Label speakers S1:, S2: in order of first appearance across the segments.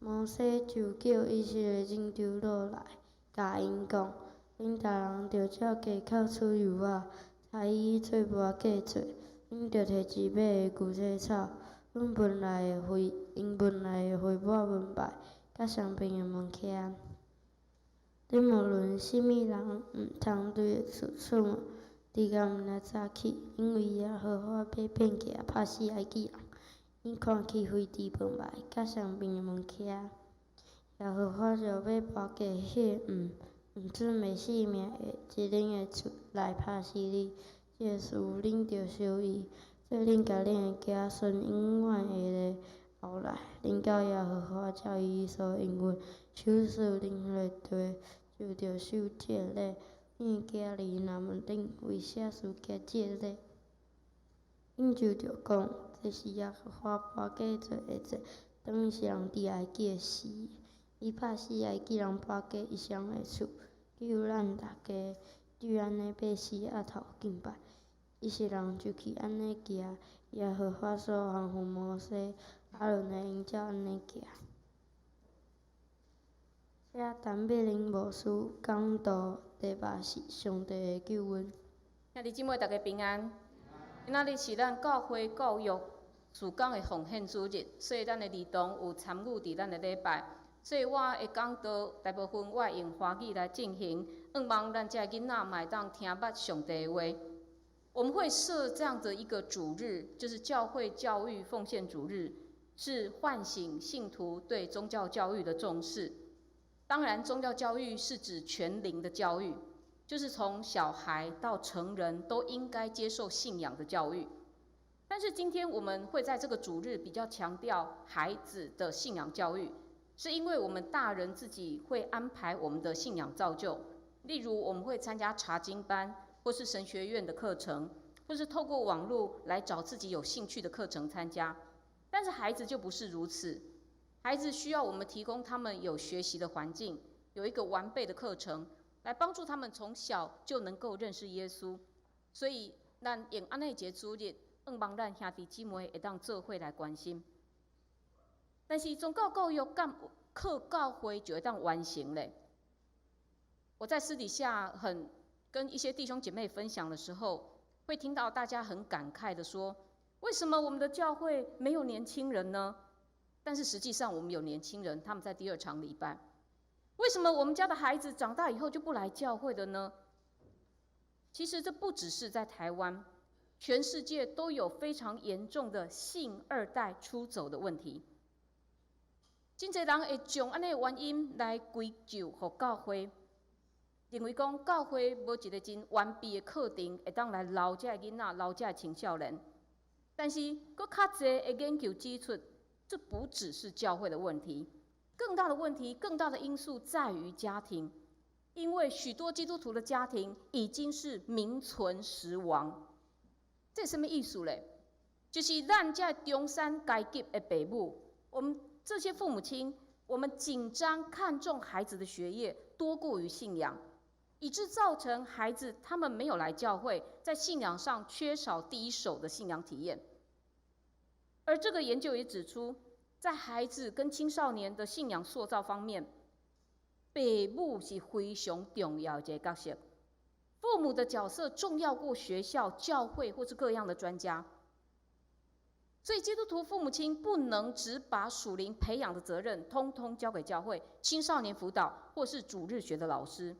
S1: 摩西就叫以色列眾長老來，共𪜶講：恁逐人著照家口出油仔，差伊去做媒介做。恁著提一尾的牛乳草，𪜶本來的會抹文牌，佮相邊的門徛。恁無論啥物人，毋通對厝出門，直到明仔早起，因為耶和華馬變起來拍死埃及人。伊看見火佇盾牌佮上爿的門徛，耶和華就欲跋過彼個毋準備性命的一人的厝來拍死你。這个事恁著小意，做恁佮恁的子孫永遠的例。後來，恁到耶和華照伊所應允賞賜恁的地，就著守這個禮。恁的囝兒若問恁為啥事行這個禮，恁就著講：這是耶和華媒介做的節，當以色列人佇埃及時，伊拍死埃及人跋筊一生的厝，救咱逐家，對按呢擘死額頭敬拜。以色列人就去按呢行，耶和華所吩咐摩西、亞倫的，𪜶照按呢行。請陳美玲牧師講道，題目是上帝的救恩。
S2: 兄弟姊妹，大家平安。今仔日是咱教會教育事工的奉獻主日，所以咱的兒童有參與佇咱的禮拜。所以我的講道大部分我會用華語來進行，向望咱這个囡仔嘛會當聽捌上帝的話。我們會設這樣的一個主日，就是教會教育奉獻主日，是喚醒信徒對宗教教育的重視。當然，宗教教育是指全齡的教育，就是從小孩到成人都應該接受信仰的教育。但是今天我們會在這個主日比較強調孩子的信仰教育，是因為我們大人自己會安排我們的信仰造就，例如我們會參加查經班，或是神學院的課程，或是透過網絡來找自己有興趣的課程參加。但是孩子就不是如此，孩子需要我們提供他們有學習的環境，有一個完備的課程，來幫助他們從小就能夠認識耶穌。所以，咱用按呢一個主日，向望咱兄弟姊妹會當做伙來關心。但是宗教教育敢有靠教會就會當完成咧？我在私底下很跟一些弟兄姐妹分享的時候，會聽到大家很感慨的說：為什麼我們的教會沒有年輕人呢？但是實際上我們有年輕人，他們在第二場禮拜。為什麼我們家的孩子長大以後就不來教會的呢？其實這不只是在台灣，全世界都有非常嚴重的信二代出走的問題。真濟人會將按呢原因來歸咎予教會，認為講教會無一個真完備的課程，會當來留這个囡仔、留這个青少年。但是，閣較濟的研究指出，這不只是教會的問題，更大的問題、更大的因素在於家庭，因為許多基督徒的家庭已經是名存實亡。這什麼意思咧？就是咱這中產階級的爸母，我們這些父母親，我們緊張看重孩子的學業多過於信仰，以致造成孩子他們沒有來教會，在信仰上缺少第一手的信仰體驗。而這個研究也指出，在孩子跟青少年的信仰塑造方面，父母是非常重要的一個角色。父母的角色重要過學校、教會或是各樣的專家。所以，基督徒父母親不能只把屬靈培養的責任通通交給教會、青少年輔導或是主日學的老師。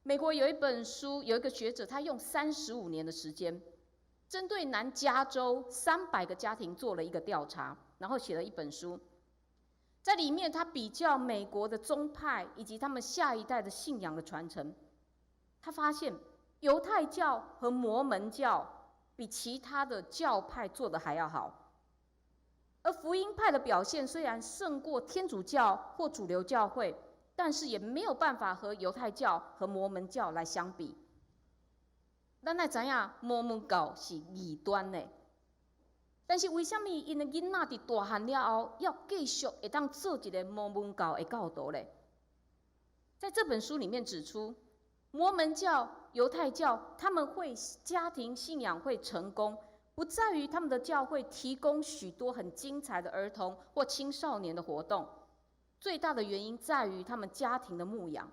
S2: 美國有一本書，有一個學者，他用35年的時間，針對南加州300個家庭做了一個調查，然後寫了一本書。在裡面，他比較美國的宗派以及他們下一代的信仰的傳承。他發現猶太教和摩門教比其他的教派做得還要好，而福音派的表現雖然勝過天主教或主流教會，但是也沒有辦法和猶太教和摩門教來相比。咱愛知影摩門教是異端的，但是為啥物𪜶的囡仔佇大漢了後，猶繼續會當做一個摩門教的教徒咧？在這本書裡面指出，摩門教、猶太教他們會家庭信仰會成功，不是因為他們有不在於他們的教會提供許多很精彩的兒童或青少年的活動，最大的原因在於他們家庭的牧養，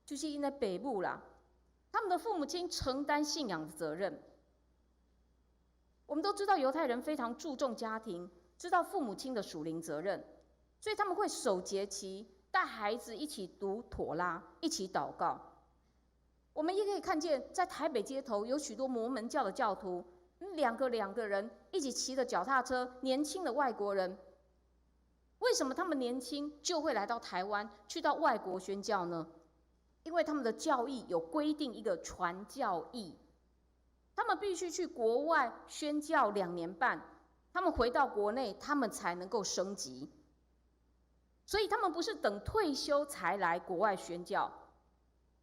S2: 就是𪜶的爸母啦，他們的父母親承擔信仰的責任。我們都知道猶太人非常注重家庭，知道父母親的屬靈責任，所以他們會守節期，帶孩子一起讀妥拉，一起禱告。我們也可以看見，在台北街頭有許多摩門教的教徒，兩個兩個人一起騎着腳踏車，年輕的外國人。為什麼他們年輕就會來到台灣，去到外國宣教呢？因為他們的教義有規定一個傳教役，他們必須去國外宣教2年半，他們回到國內，他們才能夠升級。所以他們不是等退休才來國外宣教，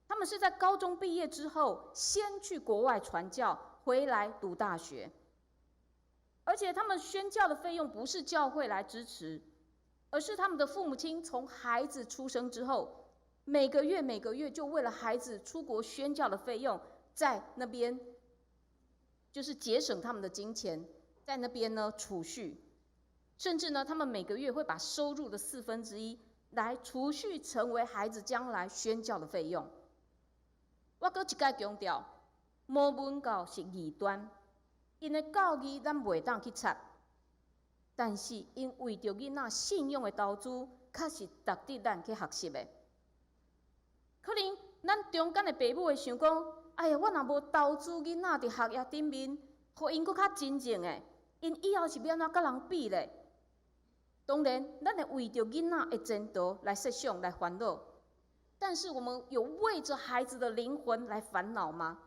S2: 他們是在高中畢業之後，先去國外傳教，回來讀大學。而且他們宣教的費用不是教會來支持，而是他們的父母親從孩子出生之後，每個月每個月就為了孩子出國宣教的費用，在那邊就是節省他們的金錢，在那邊呢儲蓄。甚至呢，他們每個月會把收入的1/4來儲蓄，成為孩子將來宣教的費用。我閣一擺強調，摩門教是異端，𪜶的教義咱袂當去插，但是𪜶為著囡仔信仰的投資，確實值得咱去學習的。可能咱中間的爸母會想講：哎呀，我若無投資囡仔佇學業頂面，予𪜶閣較精進的，𪜶以後是欲按怎佮人比咧？當然，咱會為著囡仔的前途來設想、來煩惱，但是我們有為著孩子的靈魂來煩惱嗎？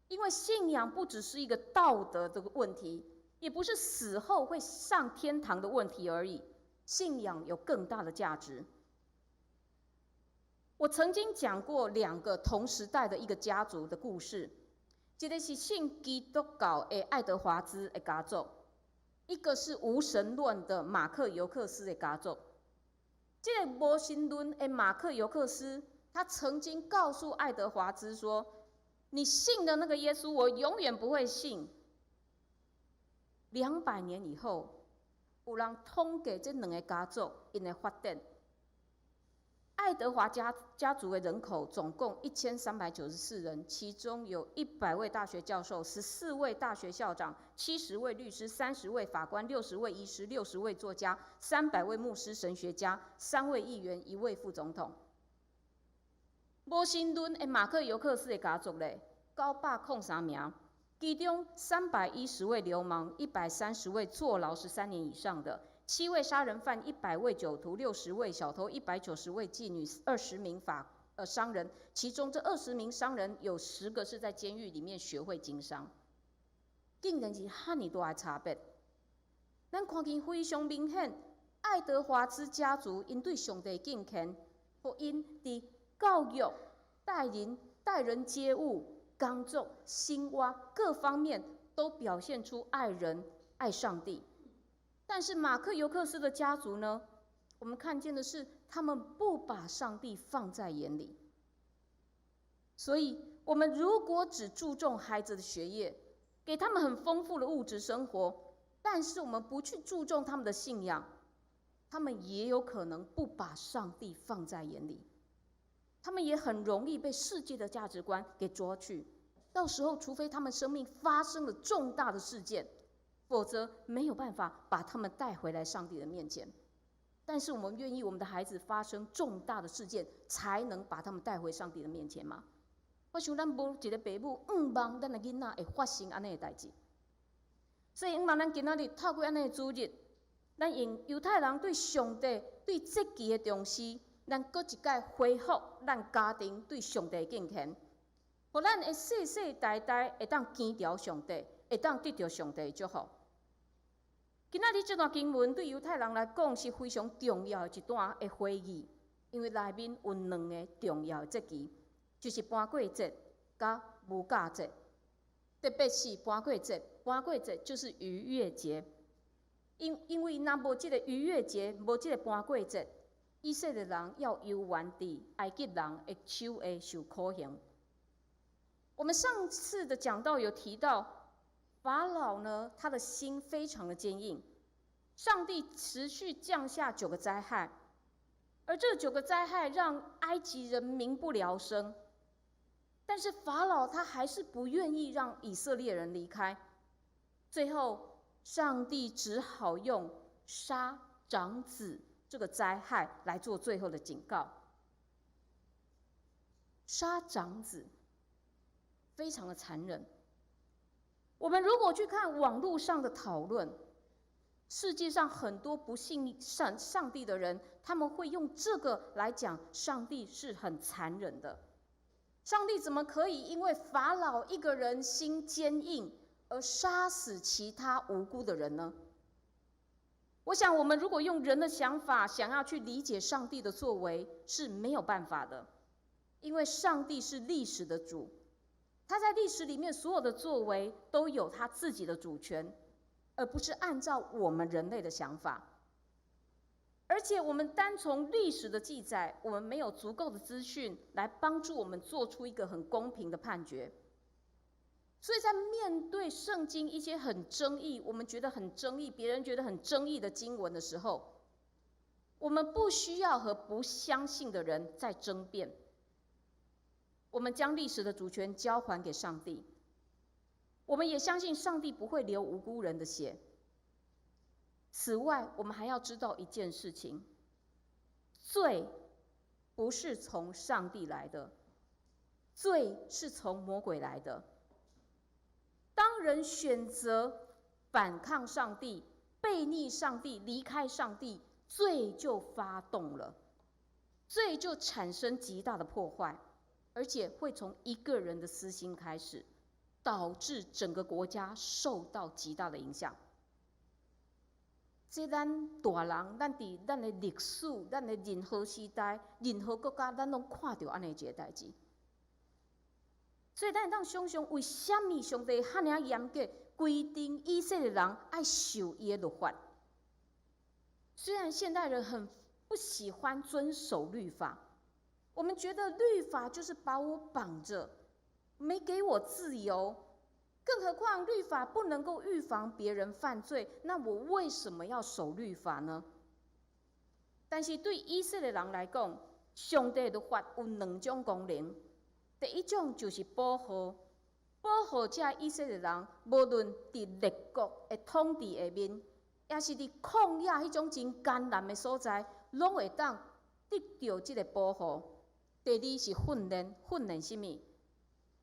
S2: 因為信仰不只是一個道德的問題，也不是死後會上天堂的問題而已。信仰有更大的價值。我曾經講過兩個同時代的一個家族的故事，一個是信基督教的愛德華茲的家族，一個是無神論的馬克尤克斯的家族。這個無神論的馬克尤克斯，他曾經告訴愛德華茲說：“你信的那個耶穌，我永遠不會信。”200年以後，有人統計這兩個家族𪜶的發展。愛德華家族的人口總共1394人，其中有100位大學教授、14位大學校長、70位律師、30位法官、60位醫師、60位作家、300位牧師、神學家、三位議員、一位副總統。無神論的馬克尤克斯的家族咧，903名，其中310位流氓，130位坐牢13年以上的。七位殺人犯，100位酒徒，60位小偷，190位妓女，20名商人，其中這20名商人有10個是在監獄裡面學會經商，竟然是遐爾大的差別。咱看見非常明顯，愛德華茲家族𪜶對上帝敬虔，予𪜶佇教育、待人接物、工作、生活各方面都表現出愛人、愛上帝。但是馬克尤克斯的家族呢？我們看見的是他們不把上帝放在眼裡。所以，我們如果只注重孩子的學業，給他們很豐富的物質生活，但是我們不去注重他們的信仰，他們也有可能不把上帝放在眼裡，他們也很容易被世界的價值觀給抓去。到時候，除非他們生命發生了重大的事件，否則沒有辦法把他們帶回來上帝的面前。但是我們願意我們的孩子發生重大的事件，才能把他們帶回上帝的面前嗎？我想咱無一個爸母向望咱的囡仔會發生按呢的代誌。所以，向望咱今仔日透過按呢的主日，咱用猶太人對上帝、對節期的重視，咱閣一擺恢復咱家庭對上帝的敬虔，予咱的世世代代會當堅牢上帝，會當得著上帝的祝福。今仔日這段經文對猶太人來講是非常重要的一段的會議，因為內面有兩个重要的節期，就是盤過節佮無酵節。特別是盤過節，盤過節就是逾越節。因為若無這个逾越節，無這个盤過節，以色列人要猶原佇埃及人的手下受苦刑。我們上次的講道有提到，法老呢，他的心非常的堅硬。上帝持續降下九個災害，而這九個災害讓埃及人民不聊生。但是法老他還是不願意讓以色列人離開。最後，上帝只好用殺長子這個災害來做最後的警告。殺長子非常的殘忍。我們如果去看網絡上的討論，世界上很多不信上帝的人，他們會用這個來講，上帝是很殘忍的。上帝怎麼可以因為法老一個人心堅硬而殺死其他無辜的人呢？我想，我們如果用人的想法想要去理解上帝的作為，是沒有辦法的，因為上帝是歷史的主，他在歷史裡面所有的作為都有他自己的主權，而不是按照我們人類的想法。而且，我們單從歷史的記載，我們沒有足夠的資訊來幫助我們做出一個很公平的判決。所以在面對聖經一些很爭議，我們覺得很爭議，別人覺得很爭議的經文的時候，我們不需要和不相信的人在爭辯。我們將歷史的主權交還給上帝，我們也相信上帝不會流無辜人的血。此外，我們還要知道一件事情：罪不是從上帝來的，罪是從魔鬼來的。當人選擇反抗上帝、悖逆上帝、離開上帝，罪就發動了，罪就產生極大的破壞，而且會從一個人的私心開始，導致整個國家受到極大的影響。這咱大人，咱佇咱的歷史、咱的任何時代、任何國家，咱攏看著按呢一个代誌。所以，咱會當想像，為啥物上帝遐爾嚴格規定以色列人愛守伊的律法？雖然現代人很不喜歡遵守律法，我們覺得律法就是把我綁著，沒給我自由。更何況律法不能夠預防別人犯罪，那我為什麼要守律法呢？但是對以色列人來講，上帝的律法有兩種功能。第一種就是保護，保護這以色列人，無論佇列國的統治下面，抑是佇曠野彼種真艱難的所在，攏會當得著這个保護。第二是訓練，訓練啥物？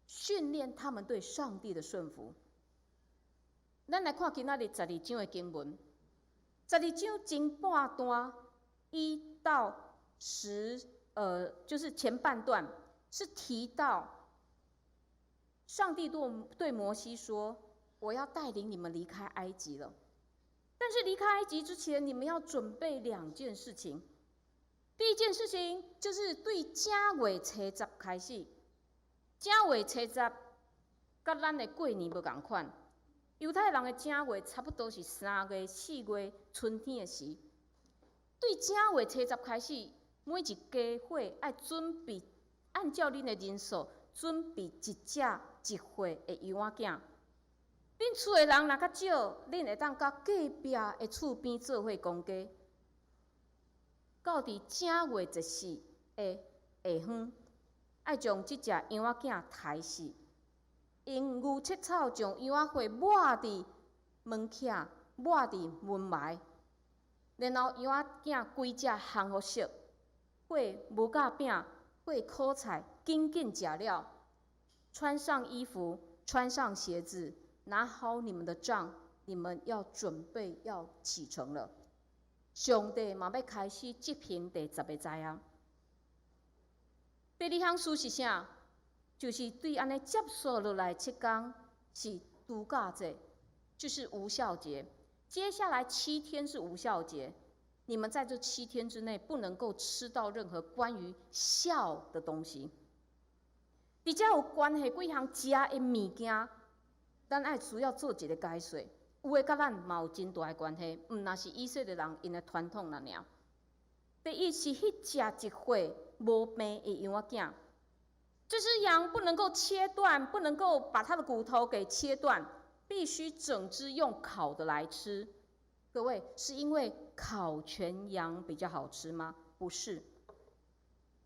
S2: 訓練他們對上帝的順服。咱來看今仔日十二章的經文，十二章前半段1到10，就是前半段是提到上帝對摩西說：“我要帶領你們離開埃及了。但是離開埃及之前，你們要準備兩件事情。第一件事情就是對正月初十開始。”正月初十，佮咱的過年無仝款。猶太人的正月差不多是3月、4月春天的時。對正月初十開始，每一家伙愛準備，按照恁的人數準備一隻一歲的羊仔囝。恁厝的人若較少，恁會當佮隔壁的厝邊做伙公家。到佇正月十四的下昏，愛將這隻羊仔囝刣死，用牛舌草將羊仔血抹佇門徛，抹佇門楣，然後羊仔囝規隻烘予熟，和無酵餅，和苦菜，緊緊食了，穿上衣服，穿上鞋子，拿好你們的杖，你們要準備要啟程了。上帝嘛欲開始執行第十個災啊！第二項事是啥？就是對按呢接續落來七工是度假節，就是無酵節。接下來七天是無酵節，你們在這七天之內不能夠吃到任何關於酵的東西。佇遮有關係幾項食的物件，咱愛需要做一個解說。有的佮咱嘛有真大的關係，毋若是以色列人𪜶的傳統爾爾。第一是彼隻一歲無病的羊仔囝，這隻羊不能夠切斷，不能夠把它的骨頭給切斷。必須整隻用烤的來吃。各位，是因為烤全羊比較好吃嗎？不是。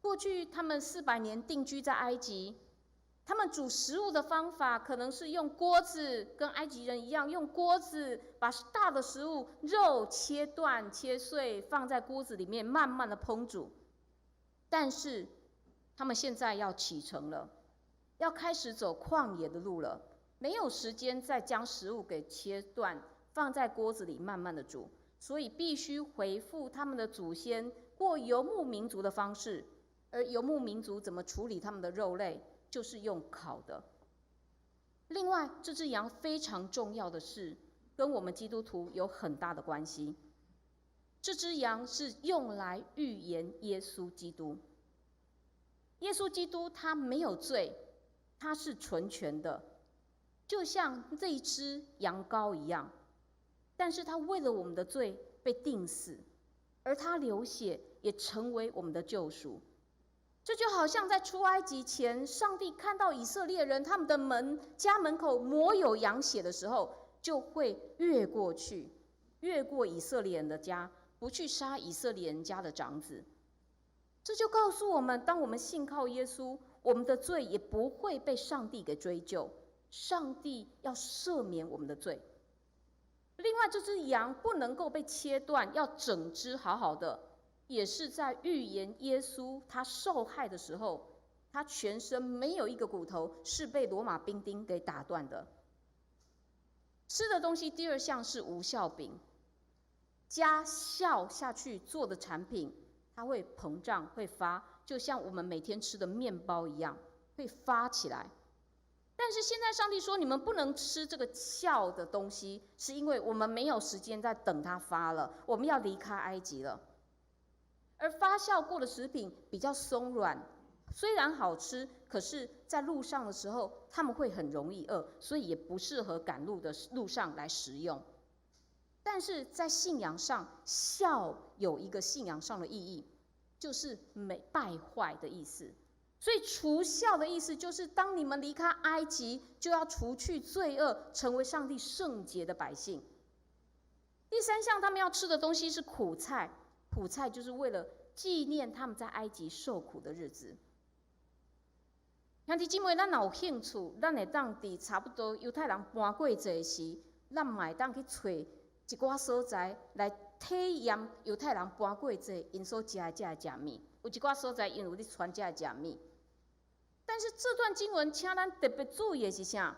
S2: 過去他們400年定居在埃及，他們煮食物的方法可能是用鍋子，跟埃及人一樣，用鍋子把大的食物肉切斷切碎，放在鍋子裡面慢慢的烹煮。但是他們現在要啟程了，要開始走曠野的路了，沒有時間再將食物給切斷，放在鍋子裡慢慢的煮，所以必須回復他們的祖先過游牧民族的方式。而游牧民族怎麼處理他們的肉類，就是用烤的。另外，這隻羊非常重要的是，跟我們基督徒有很大的關係。這隻羊是用來預言耶穌基督。耶穌基督他沒有罪，他是純全的，就像這一隻羊羔一樣。但是他為了我們的罪被釘死，而他流血也成為我們的救贖。這就好像在出埃及前，上帝看到以色列人他們的門家門口抹有羊血的時候，就會越過去，越過以色列人的家，不去殺以色列人家的長子。這就告訴我們，當我們信靠耶穌，我們的罪也不會被上帝給追究，上帝要赦免我們的罪。另外，這隻羊不能夠被切斷，要整隻好好的。也是在預言耶穌他受害的時候，他全身沒有一個骨頭是被羅馬兵丁給打斷的。吃的東西第二項是無酵餅，加酵下去做的產品，它會膨脹會發，就像我們每天吃的麵包一樣，會發起來。但是現在上帝說你們不能吃這個酵的東西，是因為我們沒有時間再等它發了，我們要離開埃及了。而發酵過的食品比較鬆軟，雖然好吃，可是在路上的時候他們會很容易餓，所以也不適合趕路的路上來食用。但是在信仰上，酵有一個信仰上的意義，就是沒敗壞的意思。所以除酵的意思就是，當你們離開埃及，就要除去罪惡，成為上帝聖潔的百姓。第三項，他們要吃的東西是苦菜。苦菜就是為了紀念他們在埃及受苦的日子。兄弟姊妹，咱若有興趣，咱會當佇差不多猶太人搬過節時，咱嘛會當去揣一寡所在來體驗猶太人搬過節𪜶所食的這个食物。有一寡所在𪜶有咧傳這个食物。但是這段經文，請咱特別注意的是啥？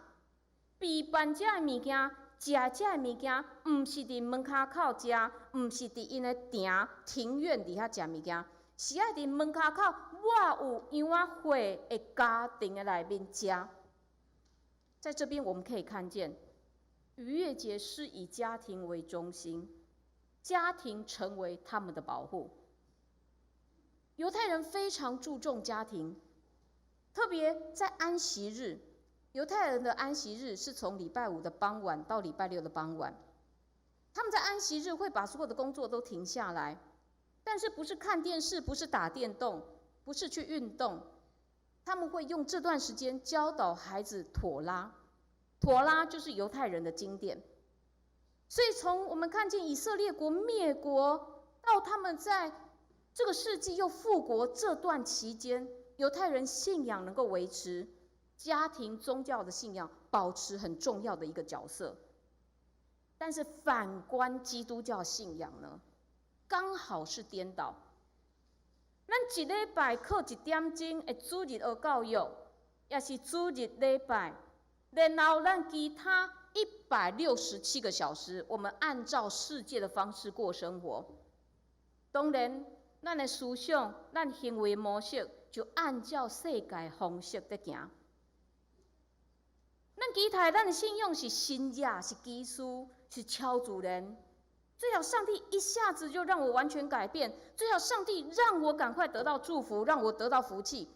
S2: 備辦這个物件，食這个物件，毋是佇門跤口食，毋是佇𪜶的埕庭院裡遐食物件，是愛佇門跤口抹有羊仔血的家庭的內面食。在這邊我們可以看見，逾越節是以家庭為中心，家庭成為他們的保護。猶太人非常注重家庭，特別在安息日。猶太人的安息日是從禮拜五的傍晚到禮拜六的傍晚，他們在安息日會把所有的工作都停下來，但是不是看電視，不是打電動，不是去運動，他們會用這段時間教導孩子妥拉，妥拉就是猶太人的經典。所以從我們看見以色列國滅國到他們在這個世紀又復國這段期間，猶太人信仰能夠維持。家庭宗教的信仰保持很重要的一個角色，但是反觀基督教信仰呢，剛好是顛倒。咱一禮拜靠一點鐘的主日學教育，抑是主日禮拜，然後咱其他167個小時，我們按照世界的方式過生活。當然，咱的思想、咱行為模式就按照世界方式在行。咱期待咱的信仰是神蹟，是奇事，是超自然。最好上帝一下子就讓我完全改變，最好上帝讓我趕快得到祝福，讓我得到福氣。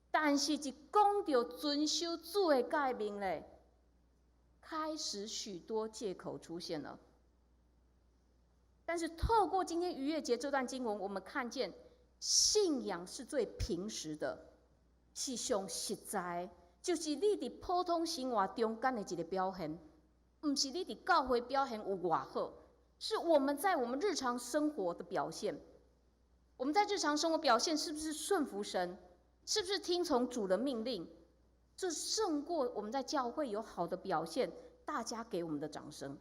S2: 但是，一講著遵守主的誡命咧，開始許多借口出現了。但是，透過今天逾越節這段經文，我們看見信仰是最平實的，是上實在。就是你佇普通生活中間的一個表現。毋是你佇教會表現有偌好，是我們在我們日常生活的表現。我們在日常生活表現是不是順服神？是不是聽從主的命令？這勝過我們在教會有好的表現，大家給我們的掌聲。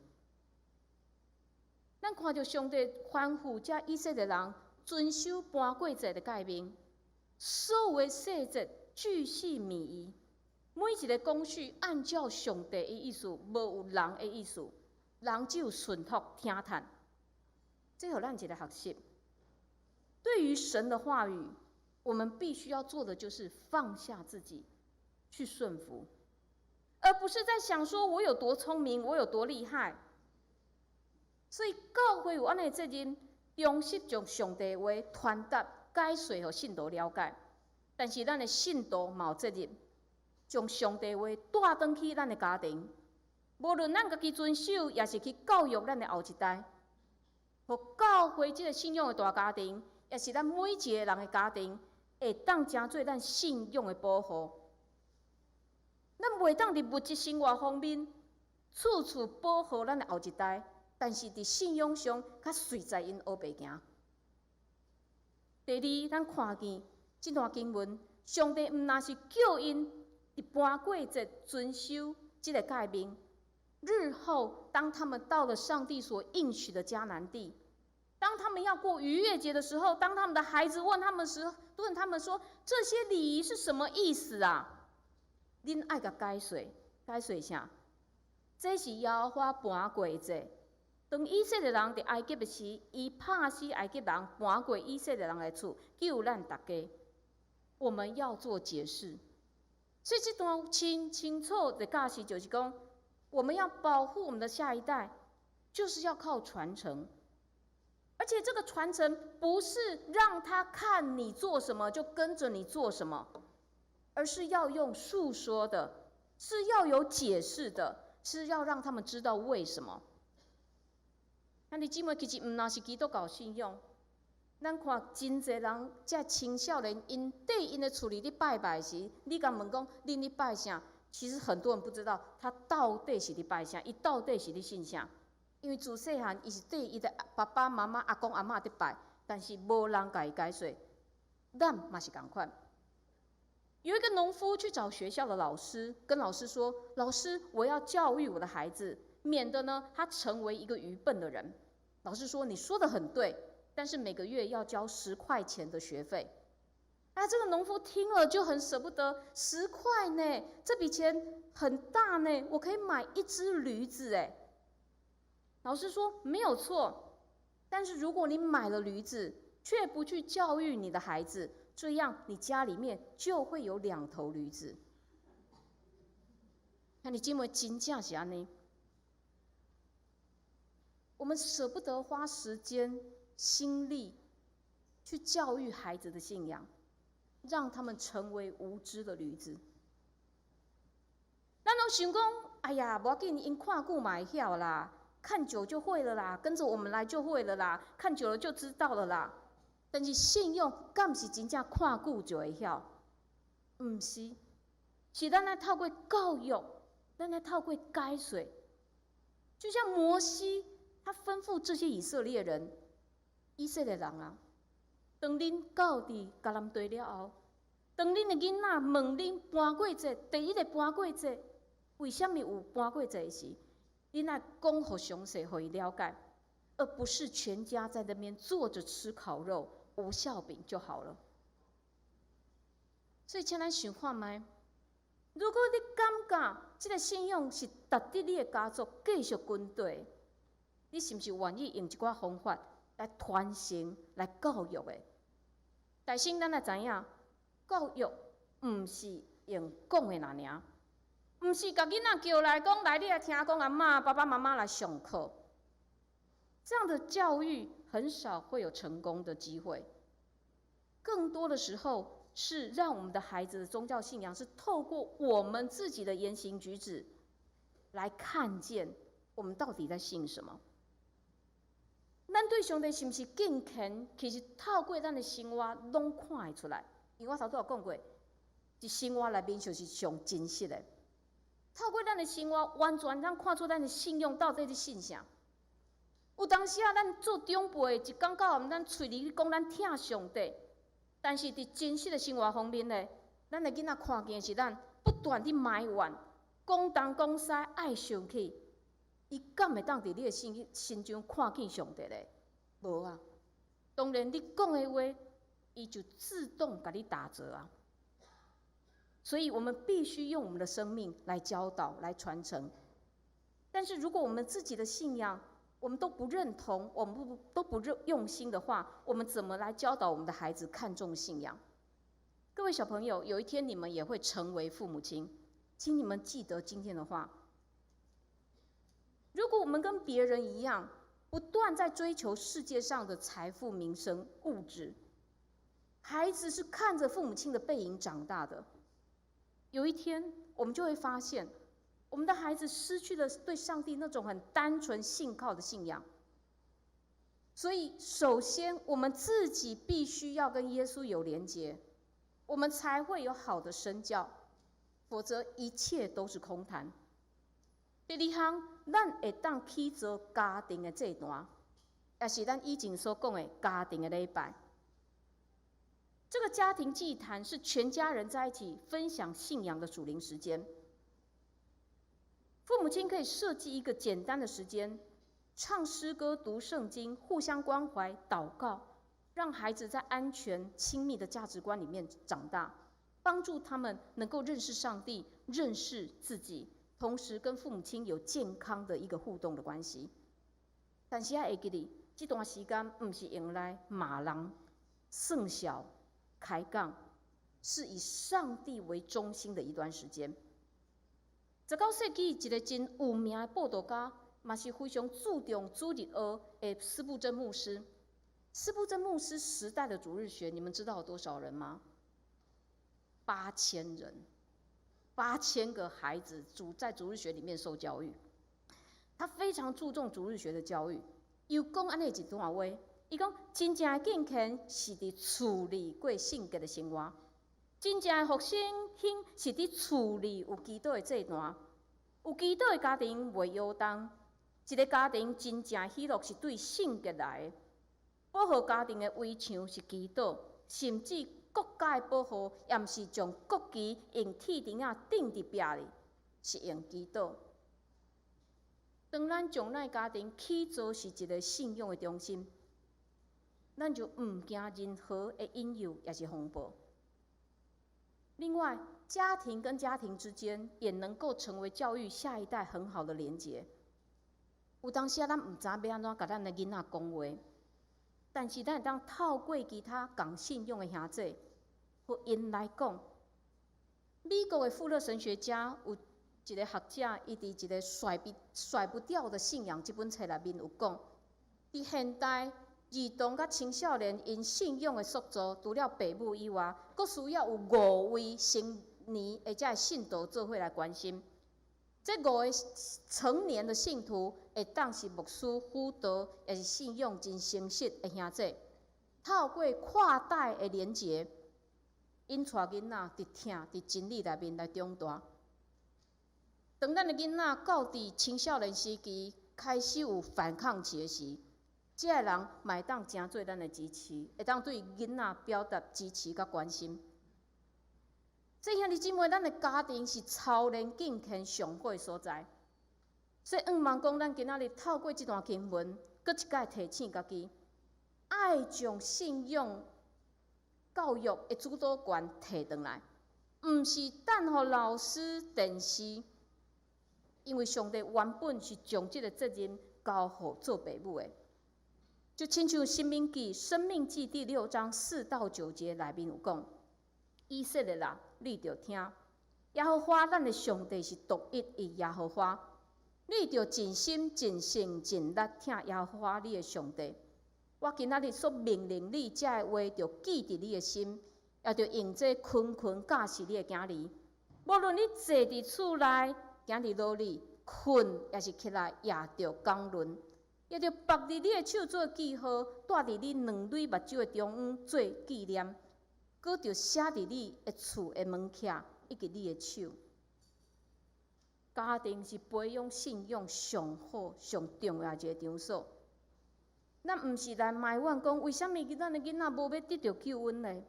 S2: 咱看著上帝吩咐遮以色列人遵守盤過節的誡命，所有的細節巨細靡遺，每一个工序按照上帝的意思，無有人的意思，人只有順服聽從。這予咱一個學習。對於神的話語，我們必須要做的就是放下自己，去順服，而不是在想說我有多聰明，我有多厲害。所以教會有按呢責任，忠實將上帝話傳達解說予信徒了解。但是咱的信徒嘛有責任，將上帝話帶轉去咱的家庭，無論咱家己遵守，抑是去教育咱的後一代，予教會這个信仰的大家庭，抑是咱每一個人的家庭，會當成做咱信仰的保護。咱袂當佇物質生活方面，處處保護咱的後一代，但是佇信仰上，較隨在𪜶烏白行。第二，咱看見這段經文，上帝毋但是叫𪜶佇盤過節遵守這个誡命，日後當他們到了上帝所應許的迦南地，當他們要過逾越節的時候，當他們的孩子問他們時，問他們說這些禮儀是什麼意思啊？恁愛共解說，解說啥？這是耶和華盤過節。當以色列人佇埃及的時，伊拍死埃及人，盤過以色列人的厝，救咱逐家。我們要做解釋，所以這段清清楚的教示就是講，我們要保護我們的下一代，就是要靠傳承。而且這個傳承不是讓他看你做什麼就跟着你做什麼，而是要用訴說的，是要有解釋的，是要讓他們知道為什麼。兄弟姊妹，其實毋但是基督教信仰，咱看真濟人，遮青少年，𪜶綴𪜶的厝裡咧拜拜時，你共問講，恁咧拜啥？其實很多人不知道，他到底是咧拜啥，伊到底是咧信啥？因為自細漢，伊是綴伊的爸爸媽媽、阿公阿嬤佇拜，但是無人共伊解說。咱嘛是仝款。有一個農夫去找學校的老師，跟老師說：“老師，我要教育我的孩子，免得呢他成為一個愚笨的人。”老師說：“你說得很對，但是每個月要交十塊錢的學費。”那這個農夫聽了就很捨不得，十塊呢，這筆錢很大呢，我可以買一隻驢子哎。老師說沒有錯，但是如果你買了驢子，卻不去教育你的孩子，這樣你家裡面就會有兩頭驢子。那你認為真正是按呢？我們捨不得花時間、心力去教育孩子的信仰，讓他們成為無知的驢子。咱攏想講，哎呀，無要緊，𪜶看久嘛會曉啦，看久就會了啦，跟着我們來就會了啦，看久了就知道了啦。但是信仰敢是真正看久就會曉？毋是，是咱愛透過教育，咱愛透過解說。就像摩西，他吩咐這些以色列人，以色列人啊，當恁到佇迦南地了後，當恁的囡仔問恁盤過節，第一个盤過節，為啥物有盤過節時，恁愛講予詳細，予伊了解，而不是全家在那邊坐着吃烤肉、無酵餅就好了。所以，請咱想看覓，如果你感覺這个信仰是值得你的家族繼續跟綴，你是毋是願意用一寡方法來傳承、來教育的？但是咱也知影，教育毋是用講的爾爾，毋是共囡仔叫來講，來你來聽講阿嬤、爸爸媽媽來上課。這樣的教育很少會有成功的機會。更多的時候是讓我們的孩子的宗教信仰是透過我們自己的言行舉止來看見我們到底在信什麼。咱對上帝是毋是敬虔，其實透過咱的生活攏看會出來。因為我頭拄仔有講過，佇生活內面就是上真實的。透過咱的生活，完全通看出咱的信仰到底佇信啥。有當時啊，咱做長輩，一工到暗，咱喙裡講咱疼上帝，但是佇真實的生活方面呢，咱的囡仔看見是咱不斷佇埋怨、講東講西，愛生氣，伊敢會當佇你的身身上看見上帝咧？無啊！當然，你講的話，伊就自動共你打折啊。所以我們必須用我們的生命來教導、來傳承。但是如果我們自己的信仰，我們都不認同，我們不都不用心的話，我們怎麼來教導我們的孩子看重信仰？各位小朋友，有一天你們也會成為父母親，請你們記得今天的話。如果我們跟別人一樣，不斷在追求世界上的財富、名聲、物質，孩子是看着父母親的背影長大的。有一天，我們就會發現，我們的孩子失去了對上帝那種很單純信靠的信仰。所以，首先我們自己必須要跟耶穌有連結，我們才會有好的身教，否則一切都是空談。第二項，咱會當起造家庭的祭壇，也是咱以前所講的家庭的禮拜。這個家庭祭壇是全家人在一起分享信仰的屬靈時間。父母親可以設計一個簡單的時間，唱詩歌、讀聖經，互相關懷、禱告，讓孩子在安全、親密的價值觀裡面長大，幫助他們能夠認識上帝、認識自己，同時跟父母親有健康的一個互動的關係。但是愛會記得，這段時間毋是用來罵人、耍笑、開講，是以上帝為中心的一段時間。19世紀一個真有名的佈道家，嘛是非常注重主日學的司布真牧師。司布真牧師時代的主日學，你們知道有多少人嗎？8000人，8000個孩子在主日學裡面受教育。他非常注重主日學的教育。伊講按呢一段話，伊講真正的敬虔是佇厝裡過聖潔的生活，真正的復興興是佇厝裡有祈禱的祭壇，有祈禱的家庭袂搖動。一個家庭真正喜樂是對聖潔來的，保護家庭的圍牆是祈禱，甚至國家的保護，也毋是將國旗用鐵釘仔釘佇壁裡，是用祈禱。當咱將咱家庭起造是一個信仰的中心，咱就毋驚任何的引誘，抑是風暴。另外，家庭跟家庭之間也能夠成為教育下一代很好的連結。有當時啊，咱毋知欲按怎共咱的囡仔講話，但是咱會當透過其他仝信仰的兄弟，予𪜶來講。美國的富勒神學家有一個學者，伊佇一個甩不掉的信仰這本冊內面有講，佇現代兒童佮青少年𪜶信仰的塑造，除了爸母以外，閣需要有五位成年的這个信徒做伙來關心。這五個成年的信徒會當是牧師、輔導，抑是信仰真誠實的兄弟，透過跨代的連結，𪜶帶囡仔佇疼、佇真理內面來長大。當咱的囡仔到佇青少年時期開始有反抗期的時，這个人嘛會當成做咱的支持，會當對囡仔表達支持佮關心。所以兄弟姊妹，咱的家庭是操練敬虔上好的所在。所以，向望講，咱今仔日透過這段經文，閣一擺提醒家己，愛將信仰教育的主導權提轉來，毋是等予老師、電視，因為上帝原本是將這個責任交予做爸母的。就親像《申命記》《申命記》第六章4到9節內面有講：以色列啊，你著聽，耶和華咱的上帝是獨一的耶和華，你著盡心、盡性、盡力疼耶和華你的上帝。我今仔日所命令你這个話，著記佇你的心，也著用這勤勤教示你的囝兒。無論你坐佇厝內，行佇路裡，睏抑是起來，也著講論，也著縛佇你的手做記號，戴佇你兩蕊目睭的中央做紀念，閣著寫佇你的厝的門徛以及你的手。家庭是培養信仰上好、上重要一个場所。咱毋是來埋怨講，為啥物咱的囡仔無欲得著救恩呢？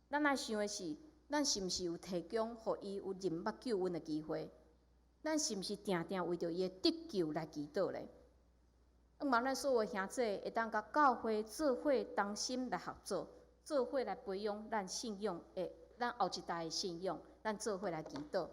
S2: 咱愛想的是，咱是毋是有提供予伊有認捌救恩的機會？咱是毋是定定為著伊的得救來祈禱咧？望咱所有兄姊會當佮教會做伙同心來合作，做伙來培養咱信仰的，咱後一代的信仰，咱做伙來祈禱。